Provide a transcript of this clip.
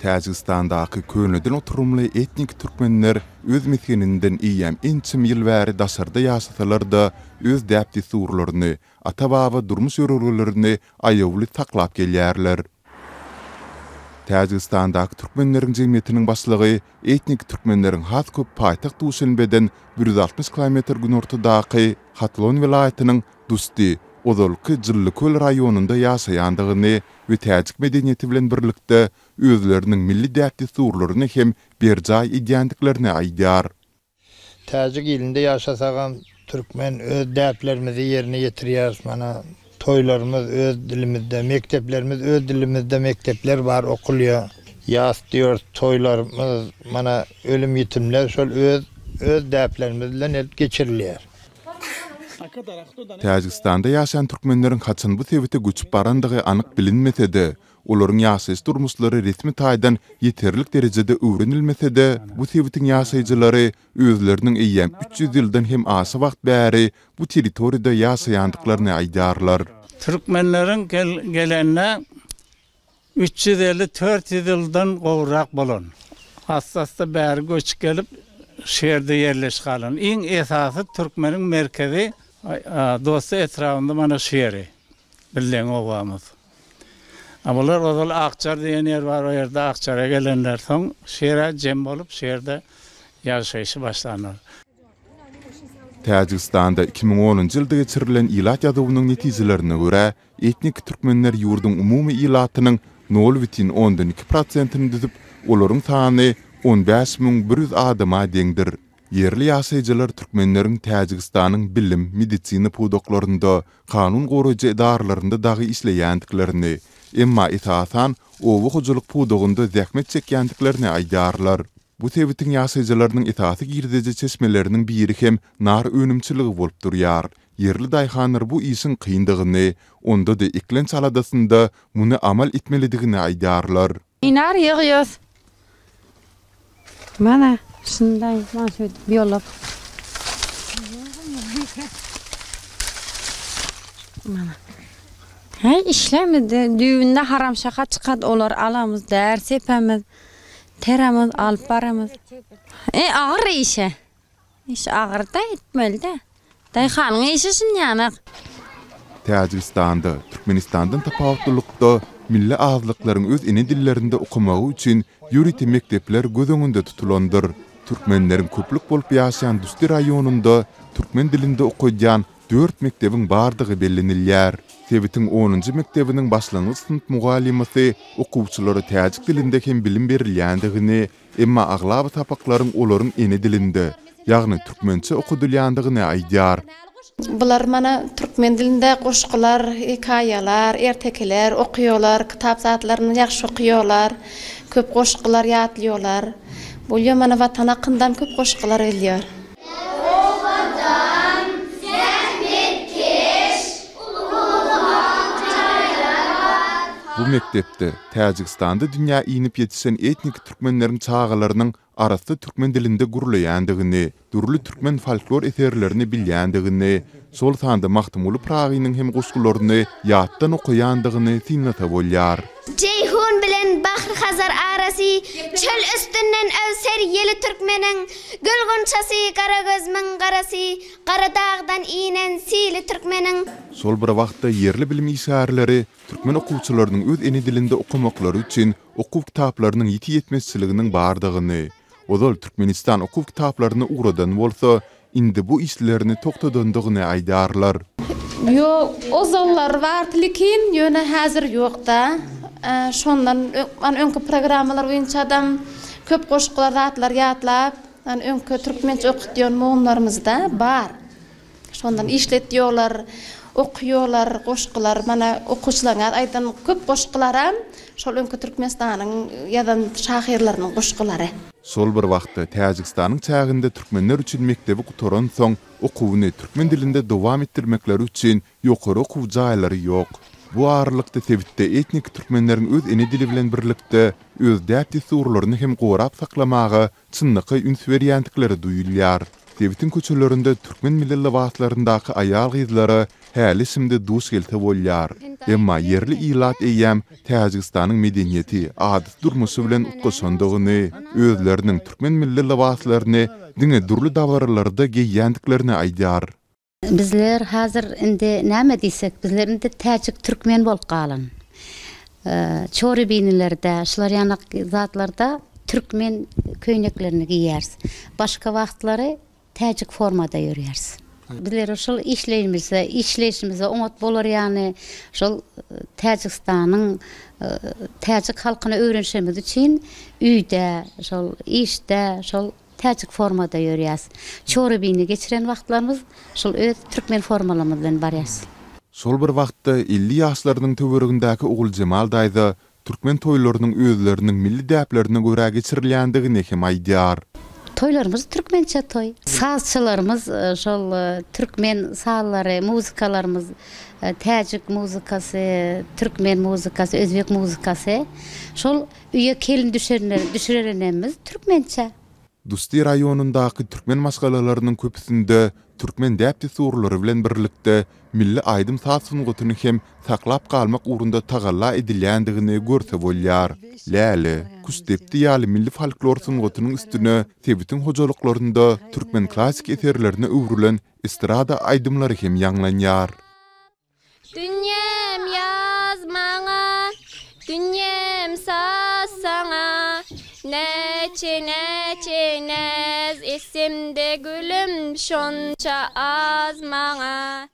Täjigistandaky köneden oturymly etnik türkmenler öz mesgeninden eýýäm ençeme ýyl bäri daşarda ýaşasalar-da, öz däp-dessurlaryny, ata-baba durmuş ýörelgelerini aýawly saklap gelýärler. Täjigistandaky türkmenleriň jemgyýetiniň başlygy etnik türkmenleriň has köp paýtagt Duşenbeden 160 kilometr günortadaky Hatlon welaýatynyň Dusti, ozalky Jyllyköl raýonynda ýaşaýandygyny we täjik medeniýeti bilen birlikde özleriniň milli däp-dessurlaryny hem berjaý edýändiklerini aýdýar. Täjik ilinde ýaşasagam türkmen öz däplerimizi ýerine ýetirýäris mana toýlarymyz öz dilimizde mekdeplerimiz öz dilimizde mekdepler bar okulýa ýas diýoris toýlarymyz mana ölüm ýitimler şol öz öz däplerimiz bilen edip geçirilýär. Täjigistanda ýaşaýan türkmenleriň haçan bu sebite göçüp barandygy anyk bilinmese-de, Olaryň ýaşaýyş durmuşlary resmi taýdan ýeterlik derejede öwrenilmese-de, bu sebitiň ýaşaýjylary özleriniň eýýäm 300 ýyldan hem aşa wagt bäri bu territoriýada ýaşaýandyklaryny aýdýarlar. Türkmenleriň gelenine 350, 400 ýyldan gowrak bolan. Assa-assa bäri göçüp gelip, şu ýerde ýerleşip galan. Iň esasy türkmeniň merkezi Dosta etrabynda mana şu ýeri. Bizleň obamyz. A bular ozal Akjar diýen ýer bar, o ýerde Akjara gelenler soň şu ýere jem bolup, şu ýerde ýaşaýşy başlanlar. Täjigistanda 2010-njy ýylda geçirilen ilat ýazuwynyň netijelerine görä, etnik türkmenler ýurduň umumy ilatynyň nol bütin ondan iki prosentini düzüp, olaryň sany 15 100 adama deňdir. Ýerli ýaşaýjylar türkmenleriň Täjigistanyň bilim, medisina pudaklarynda, kanun goraýjy edaralarynda dagy işleýändiklerini, emma esasan oba hojalyk pudagynda zähmet çekýändiklerini aýdýarlar. Bu sebitiň ýaşaýjylarynyň esasy girdeji çeşmeleriniň biri hem nar önümçiligi bolup durýar. Ýerli daýhanlar bu işiň kyndygyny, onda-da eklenç aladasynda muny amal etmelidigini aýdýarlar. Nar ýygýas. Mana şunday mana şöýdüp ýolap. Mana. Heý işlemizde düýbünde haram şaha çykad olary alamyz däri sepemiz teremiz alyp baramyz. E agyr işe. Iş agyrda etmelidä. Daýhanyň işi şunýanak. Täjigistanda, Türkmenistandan tapawutlylykda, milli azlyklaryň öz ene dillerinde okamagy üçin ýörite mekdepler göz öňünde tutulandyr. Türkmenleriň köplük bolup ýaşaýan Dusti raýonynda türkmen dilinde okadýan dört mekdebiň bardygy bellenilýär. Sebitiň onunjy mekdebiniň başlangyç synp mugallymasy okuwçylara täjik dilinde hem bilim berilýändigini, Emma aglaba sapaklaryň olaryň ene dilinde, ýagny türkmençe okadylýandygyny aýdýar. Bular mana türkmen dilinde goşgular, hekaýalar, ertekiler okaýarlar, kitap zatlaryny ýagşy okaýarlar, köp goşgular ýatlaýarlar. Bolýar mana Watan hakyndan köp goşgular bilýär. Owadan, zähmetkeş, ullakan jaýlar bar. Bu mekdepde Täjigistanda dünýä inip ýetişen etnik türkmenleriň çagalarynyň arassa türkmen dilinde gürleýändigini, dürli türkmen folklor eserlerini bilýändigini, şol sanda Magtymguly Pyragynyň hem goşgularyny ýatdan okaýandygyny synlasa bolýar. Jeýhun bilen Bahry-Hazar arasy, Çöl üstünden öwser ýeli türkmeniň, Gül gunçasy, gara gözümiň garasy, Gara dagdan inen sili türkmeniň. Şol bir wagtda ýerli bilim işgärleri türkmen okuwçylarynyň öz ene dilinde okamaklary üçin okuw kitaplarynyň ýiti ýetmezçiliginiň bardygyny, ozal Türkmenistan okuw kitaplaryny ugradan bolsa, indi bu işlerini togtadandygyny aýdýarlar. Ýok, ozallar bardy likin, ýöne häzir ýokda. Şondan öň, öňki programmalar boýunçadam köp goşgular zatlar ýatlap, öňki türkmençe okutýan mugumlarymyzda bar. Şondan işletýolar, okýolar goşgular. Mana okuwçylaryňyz aýdan köp goşgularam şol öňki Türkmenistanyň ýazan şahyrlarynyň goşgulary. Şol bir wagtda, Täjigistanyň çäginde türkmenler üçin mekdebi gutaransoň, okuwyny türkmen dilinde dowam etdirmekleri üçin ýokary okuw jaýlary ýok. Bu aralykda sebitde etnik türkmenleriň öz ene dili bilen birlikde, öz däp-dessurlaryny hem gorap saklamaga çynlakaý üns berýändikleri duýulýar. Sebitiň köçelerinde türkmen milli lybaslaryndaky aýal-gyzlara häli-şindi duş gelse bolýar. Emma ýerli ilat eýýäm Täjigistanyň medeniýeti, adaty durmuşy bilen utgaşandygyny, özleriniň türkmen milli lybaslaryny diňe dürli dabaralarda geýýändiklerini aýdýar. Bizler hazir indi näme diýsek, bizler indi täjik türkmen bolup galan. Çorybinilerde, şular ýanak zatlarda türkmen köýneklerini geýýäris. Başga wagtlary täjik formada ýörýäris. Bizlere şol işleýimizde, işleýşimizde oňat bolar ýaly şol Täjigistanyň täjik halkyna öwrenişenimiz üçin öýde, şol işde şol Täjik formada ýörýäs. Çorybini geçiren wagtlarymyz şol öz türkmen formalarymyz bilen barýas. Şol bir wagtda, 50 ýaşlarynyň töweregindäki Oguljemal daýza türkmen toýlarynyň özleriniň milli däplerine görä geçirilýändigini hem aýdýar. Toýlarymyz türkmençe toý. Sazçylarymyz şol türkmen sazlary, muzykalarymyz, täjik muzykasy, türkmen muzykasy, özbek muzykasy şol Öýe kelin düşürenemiz türkmençe. Dusti raýonyndaky türkmen maşgalalarynyň köpüsinde türkmen däp-dessurlary bilen birlikde milli aýdym-saz sungatyny hem saklap galmak ugrunda tagalla edilýändigini görse bolýar. Läle, küştdepdi ýaly milli folklor sungatynyň üstüne sebitiň hojalyklarynda türkmen klassyk eserlerine öwrülen estrada aýdymlary hem ýaňlanýar. Dünýäm ýaz maňa, dünýäm saz saňa, Näçe, näçe näz etsemde gülüm şonça az maňa.